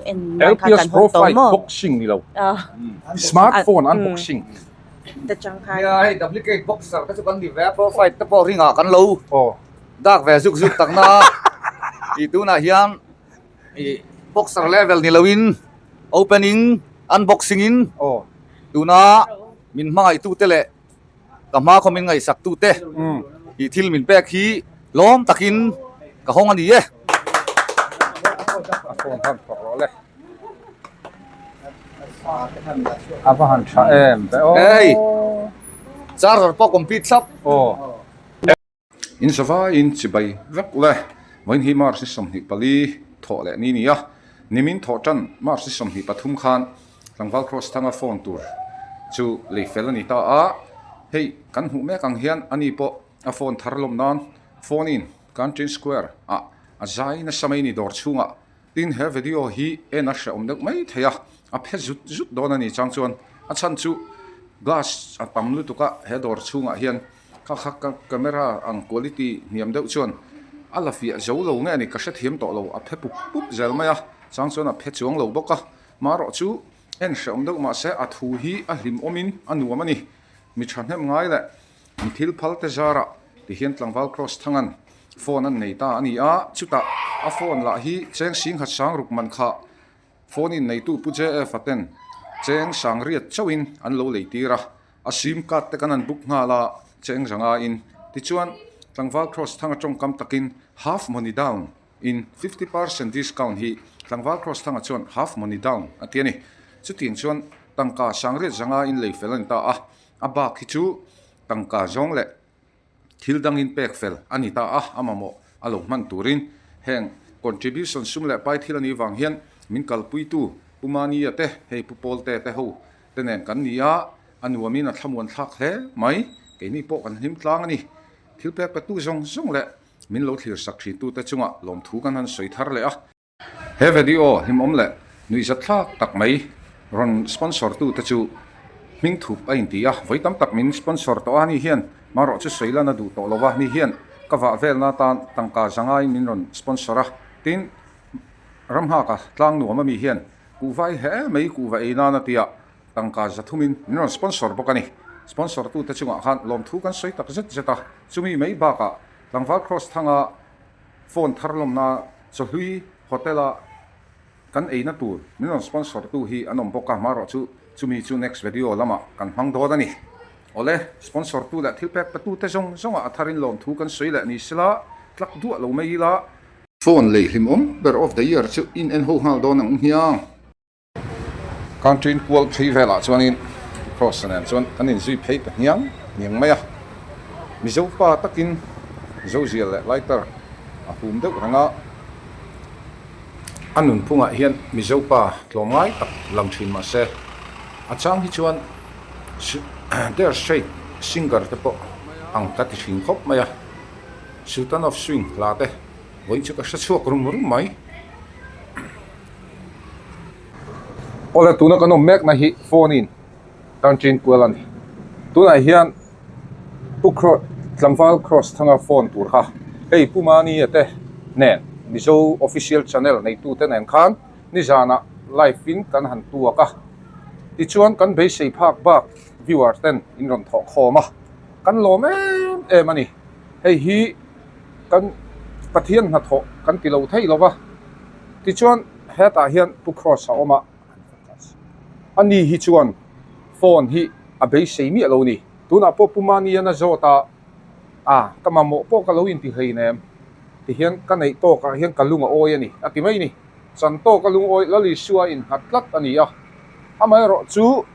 en nan khan LPS kan hawng tawh Pro 5 maw boxing ni lo smartphone unboxing ta chang khan Nia hei duplicate boxer te chu kan ni ve a Pro 5 te pawh ringah kan lo dak ve zuk zuk tak na tih tunah hian ih boxer level ni loin opening unboxing in tuna min hmangaihtu te leh ka hma khaw min ngaihsak tu te tih thil min pek hi lawm takin ka hawng a ni e. A phone han phawrh rawh le. A va han tha em ve aw. Hei charger pawh complete thlap. Aw. In zavaiin chibai vek le. Vawiin hi March ni 24 thawh leh ni a ni a, nimin thawh tan March ni 23 khan Tlangval Cross thanga phone tur chu lei fel a ni ta a, hei kan hmuh mek ang hian ani pawh a phone thar lawm nan phone in Country Square ah a zai nasa mai a ni dawr chhungah. Tin, he video hi en a hrehawm deuh mai thei a, a phe zut zut dawn a ni chang chuan a chhan chu glass a tam lutuk a, he dawr chhungah hian kha kha ka camera ang quality hniam deuh chuan a la fiah zo lo nge ni ka hrethiam tawh lo, a phe pup pup zel mai a, chang chuan a phe chuang lo bawk a, marawh chu en hrehawm deuh mahse a thu hi a hlimawmin a nuam a ni, mi thahnem ngai leh Mi thil phal te zarah ti hian tlangval Cross Thangan phone an nei ta a ni a, chutah a phone lah hi cheng singhat sang ruk man kha phone in neitu Pu JF a ten cheng sang riat chauhin an lo lei tir a, a sim card te kan han book nghal a cheng zanga in tichuan tlangval Cross Thanga tawngkam takin half money down in 50% discount hi tlangval Cross Thanga chuan half money down a ti a ni, chutiang chuan tangka sang riat zanga in lei fel a ni ta a. A bak hi chu tangka zawng leh thil dangin pek fel a ni ta a, a mamawh a lo hman turin heng contribution sum leh pai thil a nih vang hian min kalpuitu Pu Mania te, hei Pu Pawlte te ho te nen kan ni a, a nuamin a thlamuan thlak hle mai, keini pawh kan hlim tlang a ni. Thil pek petu zawng zawng leh min lo thlir sak thintute chungah lawmthu kan han sawi thar leh a. He video hlimawm leh nuihzat thlak tak mai rawn sponsor tu te chu hming thup a inti a, vawi tam tak min sponsor tawh a ni hian marawh chu sawi lan a duh tawh lo va, ni hian ka vah velna atan tangka zangaiin min rawn sponsor a, tin Ramnghaka tlang nuam ami hian kuhva i he mai kuhva ei nan a tia tangka zathumin min rawn sponsor bawk a ni. Sponsor tu te chungah khan lawmthu kan sawi tak zet zet a, chumi mai bakah Tlangval Cross thanga Phone thar lawmna chawhlui hotel a kan eina tur min rawn sponsor tu hi an awm bawk a, marawh chu chumi chu next video lamah kan hmang dawn a ni. Awle, sponsor tu leh thil pek pe tu te zawng zawngah a tharin lawmthu kan sawi leh ni sela, tlak duah lo mai ila. Phone lei hlimawm ber of the year chu in en ho nghal dawn ang hmiang. Country kual phei velah chuanin cross nen chuan an inzui phei ta hniang hniang mai a, Mizo pa takin Zozial leh lighter a hum deuh reng a, a nunphungah hian Mizo pa tlawmngai tak lang thin mah se a chang hi chuan Dire Straits singer te pawh ang ka ti thin khawp mai a, Sultan of Swing hla te vawiin chu ka hre chhuak rum rum mai. Awle tuna kan awm mek na hi phone in tan chin kual a ni tunah hian pu cross tlangval cross thanga phone tur kha hei pu mani a te nen mizo official channel neitu te nen khan nizanah live in kan han tuak a tichuan kan beisei phak bak viewer ten in rawn thawh khawm a kan lawm em em a ni hei hi kan Pathian hnathawh kan ti lo thei lo va. Tichuan hetah hian Pu Cross a awm a, ani hi chuan phone hi a beisei miah lo ni. Tunah pawh Pu Manian a zawt a, a ka mamawh pawh ka lo inti hlei nem, tihian ka neih tawkah hian ka lung a awi a ni, a ti mai ni. Chan tawka lungawi Lal Isua innghat tlat a ni a. Amaherawh chu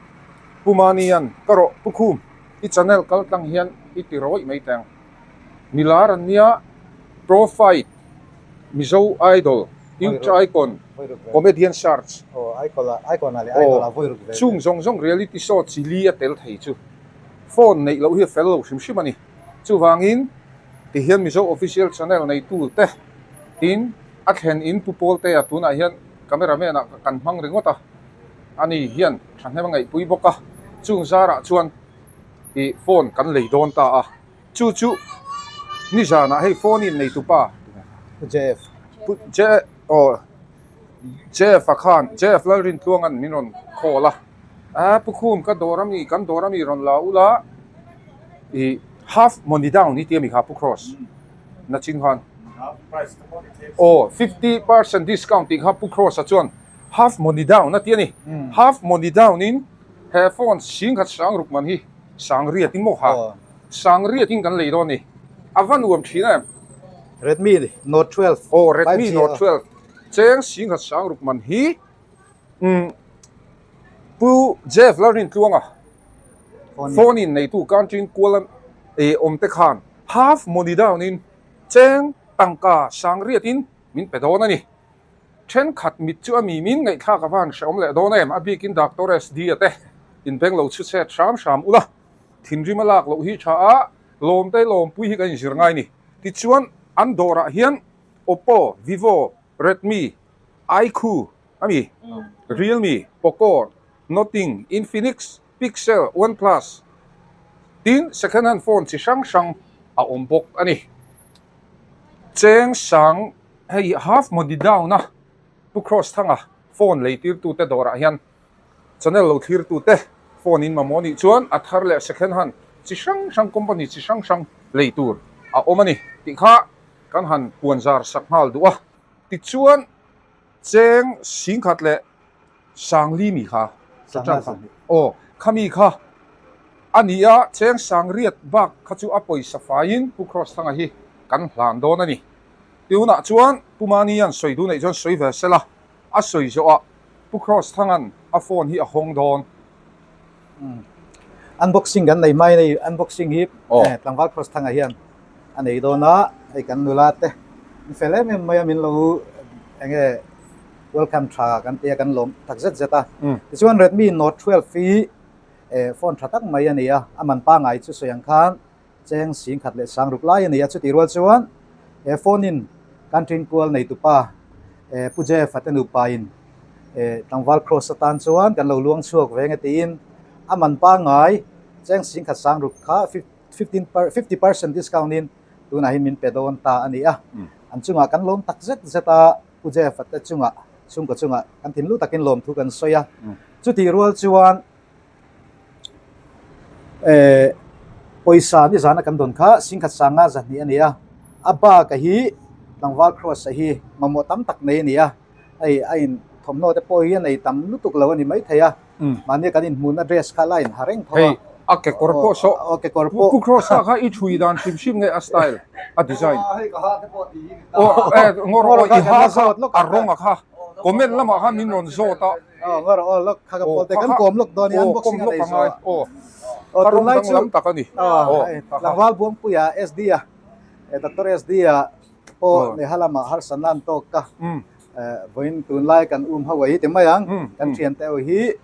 Pu Manian ka rawh Pu Khum, i channel kal tlang hian i ti rawih mai teng. Milar an nia, Pro Fight. Mizo Idol, Youth Icon, Comedian Search aw chung zawng zawng reality show chi li a tel thei chu phone neih loh hi a fel lo hrim hrim a ni. Chuvangin tihian Mizo Official Channel neitu te tin a thlen in Pu Pawltea tunah hian cameraman ah kan hmang ringawt a, ani hian thahnem a ngaihpui bawk a, chung zarah chuan ih phone kan lei dawn ta a. Chu chu nizanah hei phone in nei tupa Pu JF Pu J aw Jeff-a khan Jeff Lalrintluanga'n min rawn call a, a Pu Khum ka dawr ami kan dawr ami rawn la ula ih half money down i ti ami kha Pu Cross nachin khan aw 50% discount tih kha Pu Cross-a chuan half money down a ti a ni half money down in he phone singkhat sang ruk man hi sang riat in maw kha sang riat in kan lei dawn a ni a va nuam thin em. Redmi Note 12 aw Redmi Note 12 Cheng singkhat sang ruk man hi umm Pu Jeff Lalrintluanga phone in neitu Country Kuala eh awm te khan half money down in cheng tangka sang riat in min pe dawn a ni. Thenkhat mit chu a mi min ngaihthlak a van hrehawm leh dawn em, a bikin Doctor SD a te in beng lo chhu chhet hram hram ula, thinrim a lak loh hi tha a, lawmte lawmpui hi kan inzir ngai ni. Tichuan an dawrah hian Oppo, Vivo, Redmi, iQOO, ami, Realme, Poco, Nothing, Infinix, Pixel, OnePlus tin second hand phone chi hrang hrang a awm bawk a ni. Cheng sang hei half money down a Pu Cross Thanga phone lei tirtute dawrah hian channel lo thlirtute phone in mamawh nih chuan a thar leh second hand chi hrang hrang company chi hrang hrang lei tur a awm a ni tih kha Kan han puan zar sak nghal duh a, tichuan cheng singkhat leh sangli mi kha chachang kha aw khami kha a ni a, cheng sangriat bak kha chu a pawisa faiin Pu Cross Thanga hi kan hlan dawn a ni. Tunah chuan Pu Manian sawi duh neih chuan sawi ve sela, a sawi zawhah Pu Cross Thanga'n a phone hi a hawng dawn. Unboxing kan nei mai a ni, unboxing hi tlangval Cross Thanga hian a nei dawn a, hei kan nula te an fel em em mai a min lo eng nge welcome tha kan tia kan lawm tak zet zet a. Tichuan Redmi Note 12 hi phone tha tak mai a ni a, a man pangai chu sawi ang khan cheng sing khat leh sang ruk lai a ni a, chutih rual chuan he phone in kan ṭin kual nei tupa Pu Jeff-a te nupa in tlangval cross atan chuan kan lo luang chhuak ve nge tiin a man pangai cheng sing khat sang ruk kha 50% discount in tunah hian min pe dawn ta a ni a, an chungah kan lawm tak zet zet a, Pu Jeff-a te chungah chhungkaw chungah kan thinlung takin lawmthu kan sawi a, chutih rual chuan Eh pawisa ni zana kan dawn kha singkhat sanga zahnih a ni a, a bak a hi tlangval cross a hi mamawh tam tak nei a ni a, hei a in thawmhnaw te pawh hi a nei tam lutuk lo a ni maithei a, mahni kan inhmuhna dress kha la in ha reng tho a. Hei a kekawr pawh saw aw kekawr pawh Pu Cross a kha i thui dan hrim hrim nge a style a design aw eh ngawr aw i ha kha a rawng a kha comment lamah khan min rawn zawt a. Aw ngawr aw lawk kha ka pawl te kan kawm lawk dawn i unboxing a nei zawh aw aw tunlai chu lam tak a ni aw tlangval Buangpuia SD a Doctor SD a pawh Neha lama harsatna an tawk ka vawiin tunlai kan um ho a hi ti mai ang kan thian te ho hi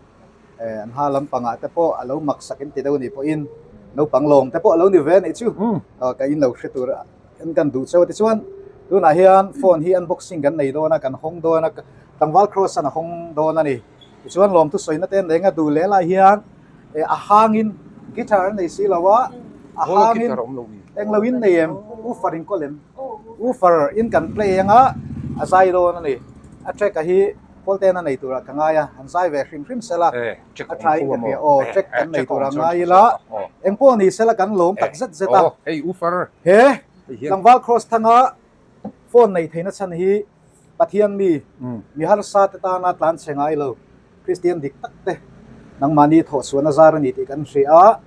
an ha lampangah te pawh a lo mak sak in ti deuh a nih pawhin naupang lawm te pawh a lo ni ve a nih chu ka in lo hre tur a. Kan kan duh chauh a tichuan tunah hian phone hi unboxing kan nei dawn a kan hawng dawn a tlangval cross an a hawng dawn a ni tichuan lawmthu sawina te an nei anga duh leh lai hian eh a hangin guitar an nei si lo a a hangin englo in nei em woofer in kawl em woofer in kan play anga a zai dawn a ni a track a hi Pawlten a nei turah ka ngai a an zai ve hrim hrim sela. A tha in ka hria aw, track kan nei tur a ngai ila, eng pawh ni sela kan lawm tak zet zet a. He tlangval Cross thanga phone nei theihna chhan hi Pathian mi, mi harsa te tana tlan chhe ngai lo, Kristian dik tak te nangmahni thawhsuahna zar a ni tih kan hria a,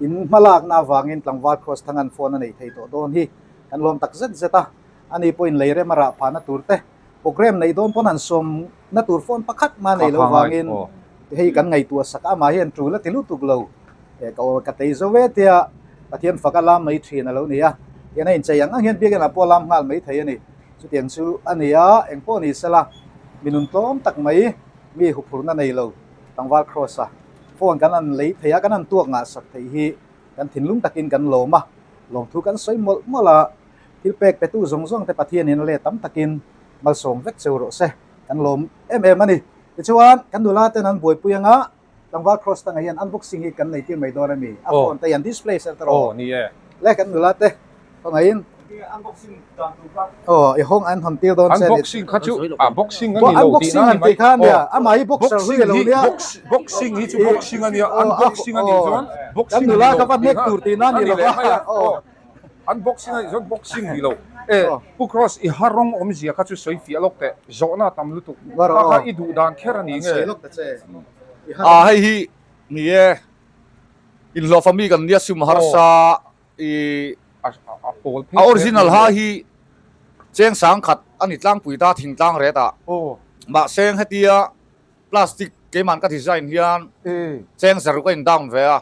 in hmalakna avangin tlangval Cross thangan phone a nei thei tawh dawn hi kan lawm tak zet zet a, ani pawhin lei rem a rah phahna tur te Programme neih dawn pawn han sawm na tur phone pakhat mah nei lo vangin hei kan ngaihtuah sak a, amah hian tul a ti lutuk lo. Ka aw ka tei zo ve tia Pathian fak a lam mai thin a lo ni a, tiang a inchei ang ang hian biakinn ah pawh a lam nghal mai thei a ni. Chutiang chu a ni a, eng pawh ni sela mi nun tlawm tak mai mi huphurna nei lo tlangval Kross a phone kan han lei thei a, kan han tuak ngah sak theih hi kan thinlung takin kan lawm a, lawmthu kan sawi mawlh mawlh a. Thil pek petu zawng zawng te Pathianin a let tam takin malsawm vek cheu rawh se. Kan lawm em em a ni. Tichuan, kan nula ten an buaipui anga tlangval Cross tangah hian unboxing hi kan nei tir mai dawn a mi? A phone te hian display ser ta rawh. Aw, ni e. Le kan nula te khawngaihin. Aw i hawng an hawn tir dawn che a ni. Unboxing kha chu a boxing a ni lo tihna a ni mai. Unboxing an tih kha a nia amah hi boxer hlui a lo nia. Boxing hi chu boxing a nia unboxing a nih chuan boxing a ni lo tihna. Kan nula kha va hnek tur tihna a ni lo a. Unboxing a nih chuan boxing ni lo. E Pu Cross i ha rawng awmzia kha chu sawi fiah lawk teh zawhna a tam lutuk. Kha kha i duh dan kher a ni nge? A hei hi ni e inhlawhfa mi kan nia sum harsa i a original ha hi cheng sang khat a ni tlangpui ta thingtlang ret ah mahse hetia plastic keimah ka design hian cheng zaruk a in down ve a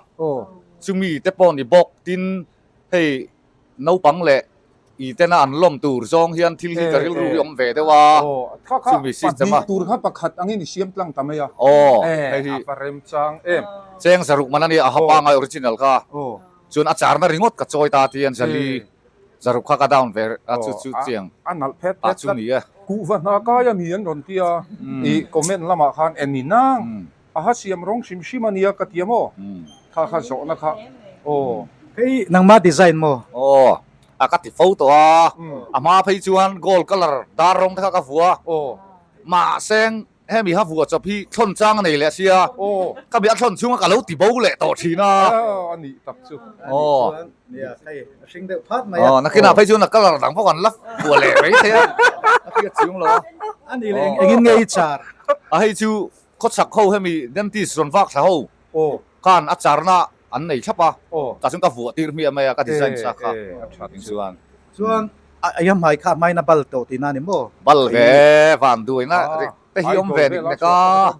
chumi te pawh ni bawk tin hei naupang leh i tena an lawm tur zawng hian thil hi ka rilru hi awm ve deuh a chumi system a tur kha pakhat angin i siam tlang ta mai a hei hi a va remchang em cheng zaruk man a nia a ha pangai original kha. Chuan a charna ringawt ka chawi ta ti an zali zaruk kha ka down ve a chu chu chiang a nalh phet phet chu ni e. Kuhva hna kai a mi an rawn ti a i comment lamah khan en ni nang a ha siam rawng hrim hrim a nia ka ti a maw kha kha zawhna kha aw. Hei nangma design maw? Aw a ka ti fo tawh a a hma phei chuan gold colour dar rawng te kha ka vua mahse Hemi ha vuah chawp hi thlawn chang a nei leh sia, ka mi a thlawn chhunga ka lo ti bo leh tawh thin a. A nih tak chu. Aw. Nia, hei a hring deuh phat mai a. Aw, nakinah phei chuan a colour dang pawh kan la vuah leh mai thei a, a hriat chiang lo a. A nih leh engin nge i char? A hei chu khawchhak ho hemi dentist rawn vak thla ho khan a charna an nei thlap a, tah chuan ka vuah tir hmiah mai a, ka design sa kha. Eng chuan. Chuan a ei a hmai kha a hmain a bal tawh tihna a ni maw? Bal ve, van duaina te hi awm ve nik nek a.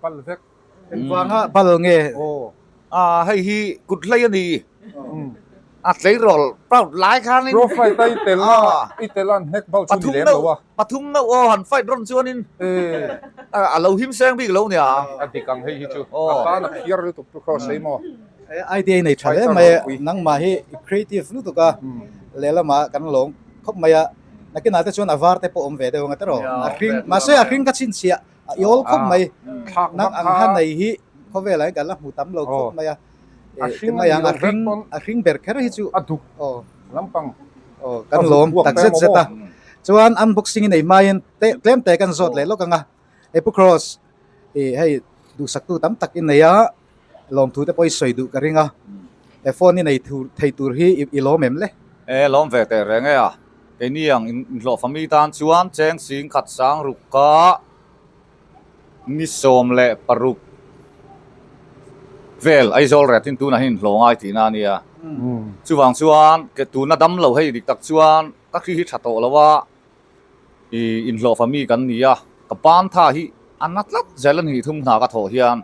Engvanga bal nge? A hei hi kut hlei a ni. A tleirawl proud lai khanin. Pro fight a i tel a, i tel a an hnek bal chu ni lem lo a. Pathum meuh aw han fight rawn chuanin a lo him seng bik lo nia. A dik ang hei hi chu. A tan a phiar lutuk chu khaw sei maw? Idea i nei tha hle mai a, nangmah hi i creative lutuk a, lehlamah kan lawm khawp mai a, nakinah te chuan a var te pawh awm ve deuh ang a tiraw, a hring mahse a hring ka chhinchhiah a i awl khawp mai, nang ang ha nei hi khawvelah hian kan la hmu tam lo khawp mai a, ti mai ang a hring a hring ber kher hi chu aw aw kan lawm tak zet zet a, chuan unboxing i nei hmain tlem te kan zawt leh lawk ang a, hei Pu Cross ih hei duhsaktu tam tak i nei a. Lawmthu te pawh i sawi duh ka ring a, he phone i nei thei tur hi i lawm em le? E, lawm ve teh reng e a, keini ang inhlawhfa mi tan chuan cheng sing khat sang ruk ka ni 16 vel Aizawl ret in tunah hian inhlawh ngai tihna a nia. Chuvang chuan ke tuna dam lo hei dik tak chuan ka hri hi tha tawh lo a, I inhlawhfa mi kan ni a, ka ban tha hi a na tlat zel a ni thum hna ka thawh hian.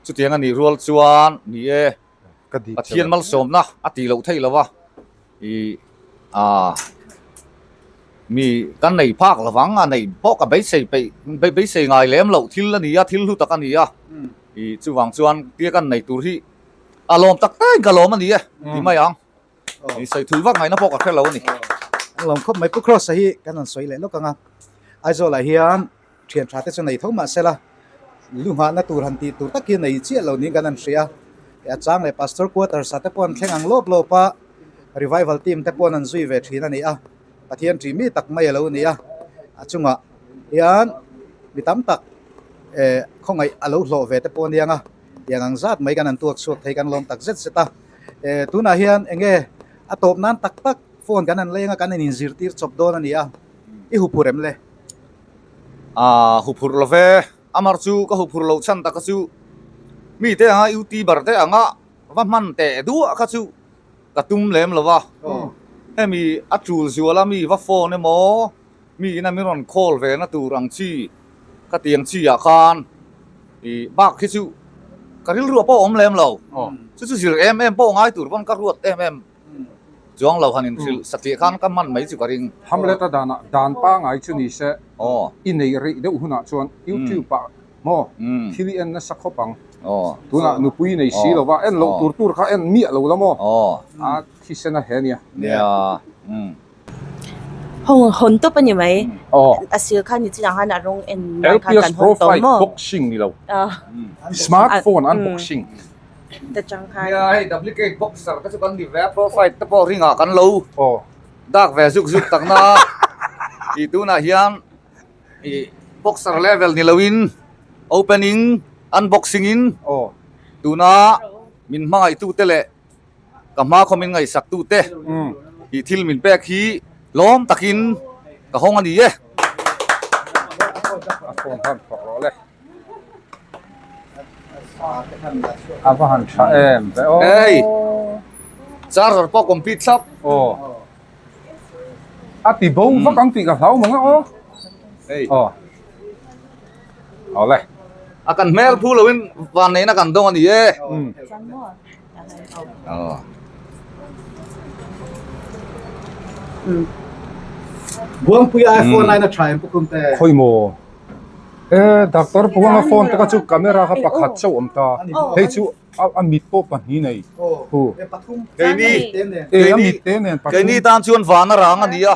Chutiang a nih rual chuan ni e, Pathian malsawmna a tih loh theih lo a, i aa mi kan nei phak lo vang, a nei pawh ka beisei peih beisei ngai lem loh thil a ni a, thil hlu tak a ni a, i chuvang chuan tia kan nei tur hi a lawm tak takin ka lawm a ni e ti mai ang. Ni sawi thui vak ngaihna pawh ka hre lo a ni. An lawm khawp mai. Pu Cross-a hi kan rawn sawi leh lawk ang a. Aizawl-ah hian thian tha te chu nei tho mah sela, lu nghahna tur han tih tur tak hi nei chiah lo niin kan han hria. A chang leh Pastor Quarters-ah te pawh an thleng ang lawp lawp a, Revival team te pawh an zui ve thin a ni a. Pathian ṭih mi tak mai a lo ni a. A chungah hian mi tam tak eh khawngaih a lo hlawh ve te pawh a nia ang a. Tiang ang zat mai kan han tuak chhuak thei kan lawm tak zet zet a. Eh tunah hian eng nge a tawp nan tak tak phone kan han leng a kan in inzirtir chawp dawn a ni a i huphurh em le? Ah huphurh lo ve, amar chu ka huphurh loh chhan taka chu mite anga youtuber te anga va hman teh duah kha chu ka tum lem lo va, hemi a tul zual a mi va phone emaw Mi ina min rawn call ve na tur ang chi ka ti ang chi ah khan i bak hi chu ka rilru ah pawh a awm lem lo. Chu chu zir em em pawh ngai tur pawn ka ruat em em chuang lo han inhrilh satliah khan ka hman mai chu ka ring. Hamlet a danah dan pangai chu ni se i nei rih deuh hunah chuan YouTube ah maw thil i en nasa khawp ang. Tunah nupui nei si lova en loh tur tur kha en miah lo la maw a thisen a he nia. Nia. Hawng hawn tawp a ni mai. A sir khan ni chinah khan a rawng en nan khan kan hawn tawh maw? Boxing ni lo. Smartphone unboxing. Ta chang khan. Nia hei duplicate boxer te chu kan ni ve a, profile te pawh ringah kan lo. dak ve zuk zuk tak na i tunah hian i boxer level ni loin opening unboxing in tuna min hmangaihtu te leh ka hma khaw min ngaihsak tu te i thil min pek hi lawm takin ka hawng a ni e. A phone khan phawrh rawh le. A va han tha em ve aw. Hei charger pawh complete thlap. Aw. A ti bo vak ang tih ka hlau mang a aw. Hei. Aw. Awle. A kan hmel phu loin van neihna kan dawng a ni e. Buangpuia iPhone aina tha em pukhum te. Khawi maw? E doctor Buanga phone te kha chu camera kha pakhat chauh awm ta. Hei chu a mit pawh pahnih nei. Hu. Keini E a mit te nen pathum. Keini tan chuan vana rang a ni a.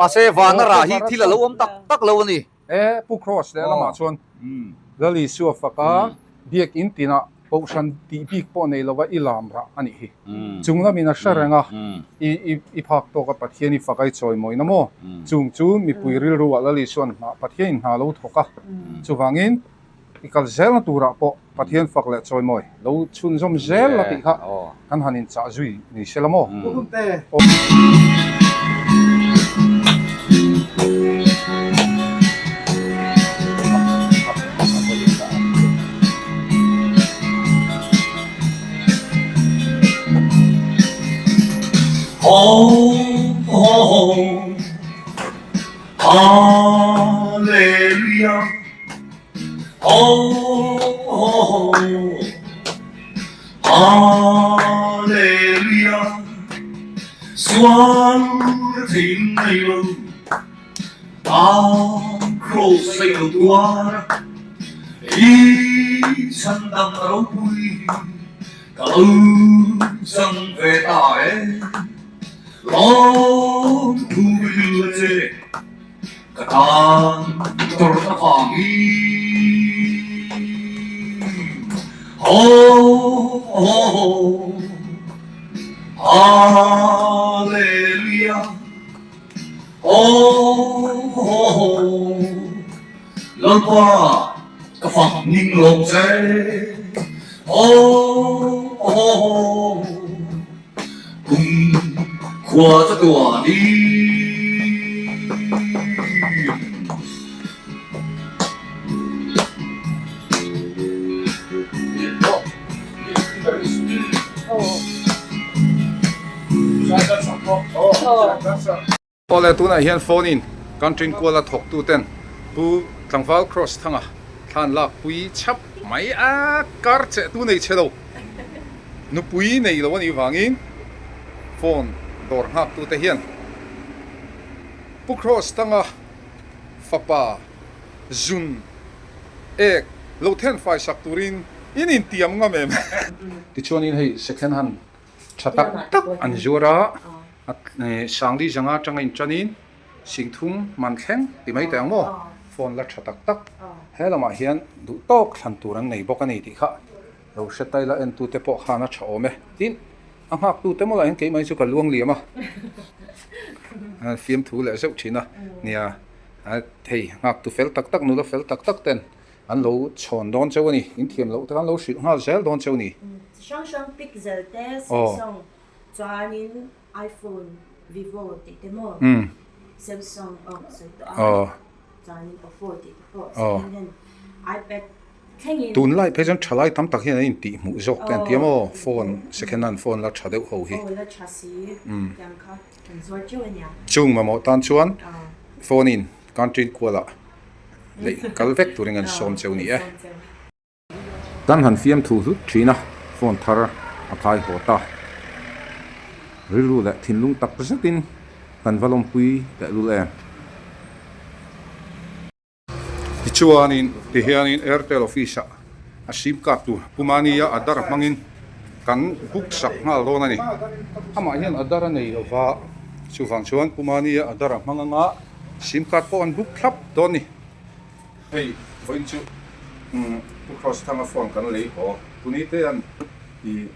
Mahse vana rah hi thil a lo awm tak tak lo a ni. E Pu Cross leh lamah chuan Lal Isua faka biakinn tinah Kohhran tih bik pawh nei lova i lam rah a nih hi. Chung lamin a hre reng a, i phak tawk a Pathian i fak a i chawimawina maw? Chung chu mipui rilru ah Lal Isua'n hna Pathian in hna lo thawk a, chuvangin i kal zelna turah pawh Pathian fak leh chawimawi lo chhunzawm zel la tih kha kan han inchah zui ni se la maw? Hallelujah Sual thin nei lo Tan kraws ei lo tuar I chhan dang a ropui Ka lo chang ve ta e Lawm thu ka hrilh a che Ka tan tawrhna vang hi Ho ho ho Hallelujah Ho ho ho Lalpa ka fak ning lawm che Ho ho ho Kum khua cha tuan i. Awle tunah hian phone in country kuala thawktu ten Pu Tlangval Cross Thanga thlan lak pui chhap mai a kar che tu nei che lo nupui nei lo a nih vangin phone dawr nghak tu te hian Pu Cross Thanga fapa zun ek lo then fai sak turin in intiam ngam em? Tichuanin hei second hand tha tak tak an zuar a, Sangli zanga atanga inṭanin Singthum man thleng ti mai teh ang maw? Phone la tha tak tak he lamah hian duh tawk thlan tur an nei bawk a ni tih kha lo hre ta ila entute pawh khan a tha awm e. Tin, a nghaktute mawlah hian keimah hi chu ka luang liam a, fiamthu leh zeuh thin a nia, hei nghaktu fel tak tak nula fel tak tak ten an lo chhawn dawn cheu a ni, in thiam loh te khan lo hrilh nghal zel dawn cheu a ni. Chi hrang hrang pixel te, Samsung chuanin iPhone, Vivo tih te maw, Samsung aw ka sawi tawh a, chuanin Oppo tih te pawh second hand iPad thlengin. Tunlai phei chuan thalai tam tak hian an intih hmuh zawk te an ti a maw, phone second hand phone la tha deuh ho hi. Aw la tha si tiang kha kan zuar teuh a nia. Chung mamawh tan chuan phone in country kualah leh kal vek turin an sawm cheu ni e. Kan han fiam thu hlut thin a, phone thar a khai haw ta. Rilru leh thinlung tak zetin kan va lawmpui tehlul em. Tichuanin tihianin Airtel office ah a sim card tur Pu Mania Aadhaar hmangin kan book sak nghal dawn a ni. Amah hian Aadhaar a nei lova, chuvang chuan Pu Mania Aadhaar a hmang anga sim card pawh an book thlap dawn a ni. Hei vawiin chu Pu Cross Thanga phone kan lei haw. Punite an i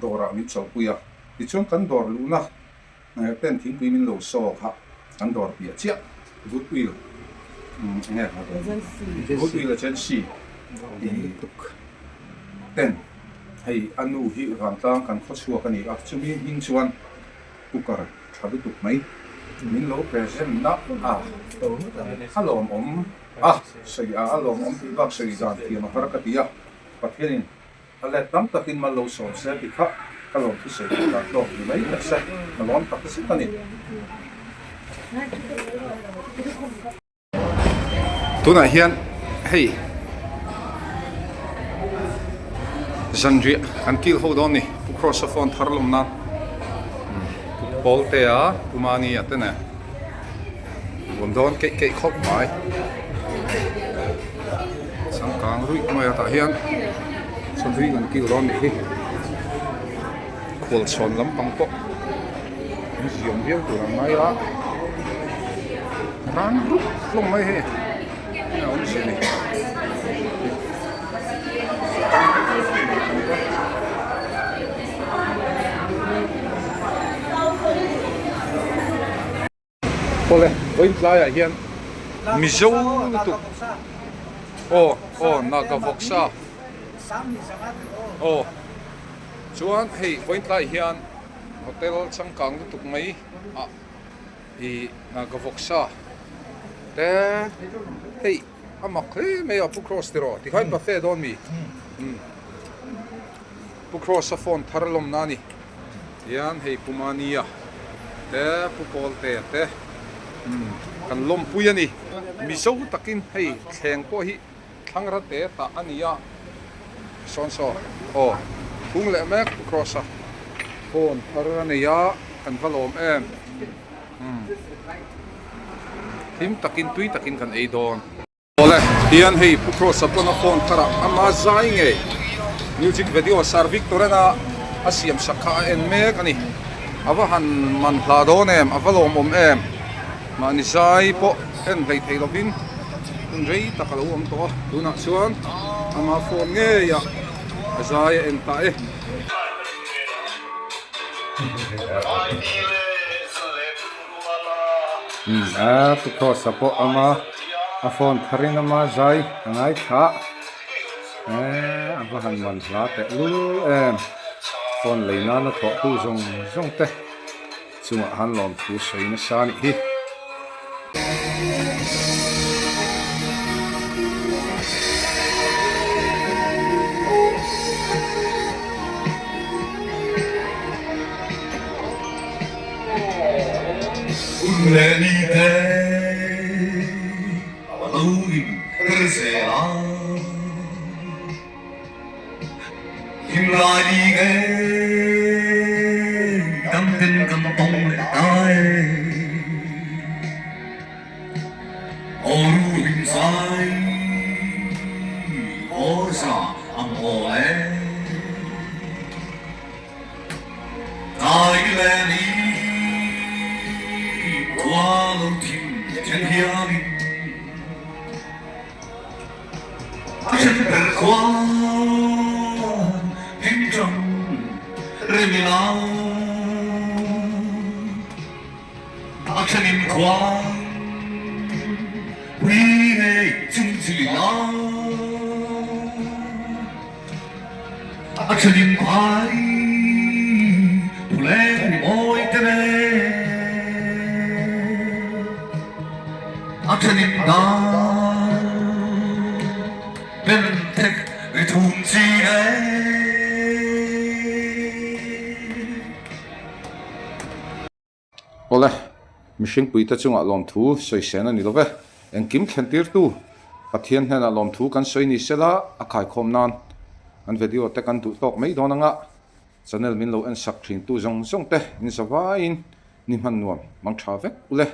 dawrah min chawlhpui a, tichuan kan dawr luhna Ten thingpui min lo saw kha kan dawr piah chiah Goodwill enge Goodwill Agency tih ten hei a nu hi vantlang kan khaw chhuak a ni a, chumi hming chuan cooker tha lutuk mai min lo present na a, a lawmawm a, sawi a a lawmawm tih bak sawi dan thiam a har ka ti a, Pathianin A let tam takin mal lo sawm se ti kha ka lawm thusawi tur dan tawk ni mai tak se, ka lawm tak zet a ni. Tunah hian hei zanriah kan kil ho dawn ni, Pu Kross-a phone thar lawm nan Pu Pawltea, Pu Mania te nen. Nuam dawn keih keih khawp mai. Changkang ruih mai a tah hian chawhlui kan kil dawn nih hi. Khualchhawn lampang pawh an ziam viau tur ang ngai a. Ran rup hlawm mai hei a awmzia ni. Awle vawiin tlaiah hian Mizo lutuk aw aw Naga vawksa aw chuan hei vawiin tlaiah hian hotel changkang lutuk mai ah ih Naga vawksa te hei a mak hle mai a Pu Cross tiraw tikhan buffet dawn mi Pu Cross a phone thar lawmna a ni. Tihian hei Pu Mania te Pu Pawltea te kan lawmpui a ni. Mizo takin hei thleng pawh hi thlangra te tah a ni a. Sawn saw aw phung leh mek Pu Cross a phone thar a nei a kan va lawm em. Hlim takin tui takin kan ei dawn. Awle, hian hei Pu Kross-a pawn a phone thar ah ama zai ngei music video Sir Victor-en-a a siam sak kha a en mek a ni. A va han man hla dawn em, a va lawmawm em. Mahni zai pawh en hlei thei lovin hun rei tak a lo awm tawh a, tunah chuan ama phone ngeiah a zai a en ta e. A Pu Kross-a pawh ama a phone tharin ama zai a ngaithla eee a va han man hla teh lul em phone lei nana thawhtu zawng zawng te chungah han lawmthu sawi nasa a nih hi. Hun leh ni te a lo in her zel a, hlim lai ni nge dam ten kan tawng leh ta e. Aw ru hlim zai aw za ang aw le. Tlai leh ni khua lo thim then hianin a then ber khuan hlim tang rem ila a thenin khuan pui ngei chung chil ila. A thenin phai phuleng mawi te le A thenin dan benthek ri thum chi e. Awle, mihringpuite chungah lawmthu sawi sen a ni lo ve. Engkim thlentirtu Pathian hnenah lawmthu kan sawi ni sela a khaikhawm nan kan video te kan duh tawk mai dawn anga channel min lo en sak thintu zawng zawng te in zavaiin ni hman nuam mang tha vek ule.